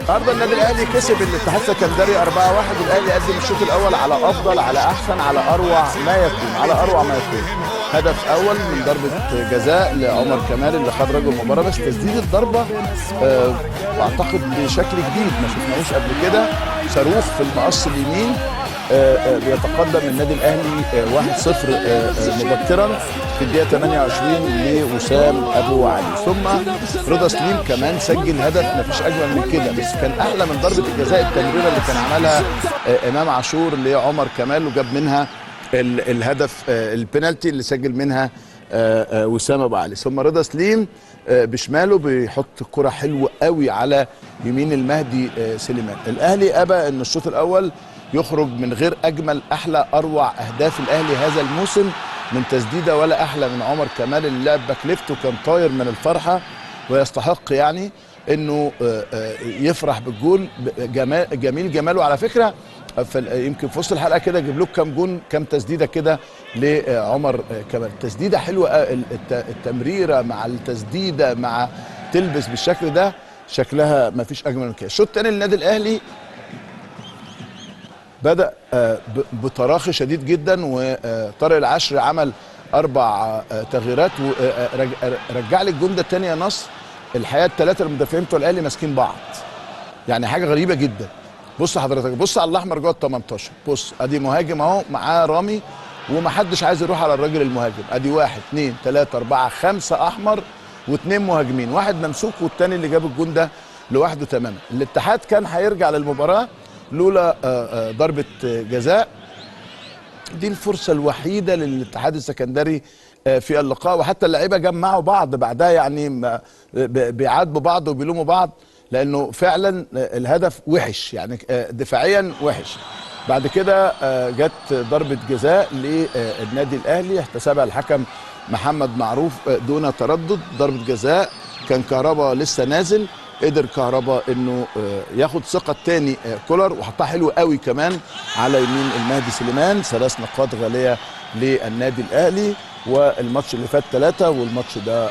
النهارده النادي الاهلي كسب الاتحاد السكندري 4-1. الاهلي قدم الشوط الاول على افضل، على احسن، على اروع ما يكون، على اروع ما يكون. هدف اول من ضربه جزاء لعمر كمال اللي خد رجل المباراه، بس تسديد الضربة اعتقد بشكل جديد ما شفناهوش قبل كده، صاروخ في المقص اليمين. بيتقدم النادي الاهلي 1-0 مبكرا في الدقيقة 28 لوسام ابو علي. ثم رضا سليم كمان سجل هدف ما فيش اجمل من كده، بس كان احلى من ضربه الجزاء التمريره اللي كان عملها امام عاشور لعمر كمال وجاب منها الهدف البنالتي اللي سجل منها وسام ابو علي. ثم رضا سليم بشماله بيحط كرة حلوة قوي على يمين المهدي سليمان. الاهلي ابى ان الشوط الاول يخرج من غير اجمل احلى اروع اهداف الاهلي هذا الموسم من تسديده ولا احلى من عمر كمال اللي لعب back left وكان طاير من الفرحة، ويستحق يعني انه يفرح بالجول جميل جماله. على فكرة يمكن في وسط الحلقة كده اجيب لكم كام جون كام تسديده كده لعمر كمال. تسديده حلوة، التمريره مع التسديده مع تلبس بالشكل ده، شكلها ما فيش اجمل من كده. الشوط الثاني للنادي الاهلي بدأ بتراخي شديد جدا، وطارق العشري عمل 4 تغييرات ورجع لي الجون ده الثاني يا نصر. الحقيقة الثلاثة المدافعين بتوع الاهلي ماسكين بعض، يعني حاجة غريبة جدا. بص حضرتك، بص على الاحمر جوه ال 18، بص ادي مهاجم اهو معاه رامي ومحدش عايز يروح على الراجل المهاجم. ادي 1 2 3 4 5 احمر و2 مهاجمين، واحد ممسوك والثاني اللي جاب الجون ده لوحده تماما. الاتحاد كان هيرجع للمباراة لولا ضربة جزاء. دي الفرصة الوحيدة للاتحاد السكندري في اللقاء، وحتى اللعيبة جمعوا بعض بعدها، يعني بيعاتبوا بعض وبيلوموا بعض لأنه فعلا الهدف وحش، يعني دفاعيا وحش. بعد كده جت ضربة جزاء للنادي الأهلي احتسبها الحكم محمد معروف دون تردد. ضربة جزاء كان كهربا لسه نازل، قدر كهربا انه ياخد ثقة تاني كولر وحطها حلو قوي كمان على يمين المهدي سليمان. 3 نقاط غالية للنادي الاهلي، والماتش اللي فات 3 والماتش ده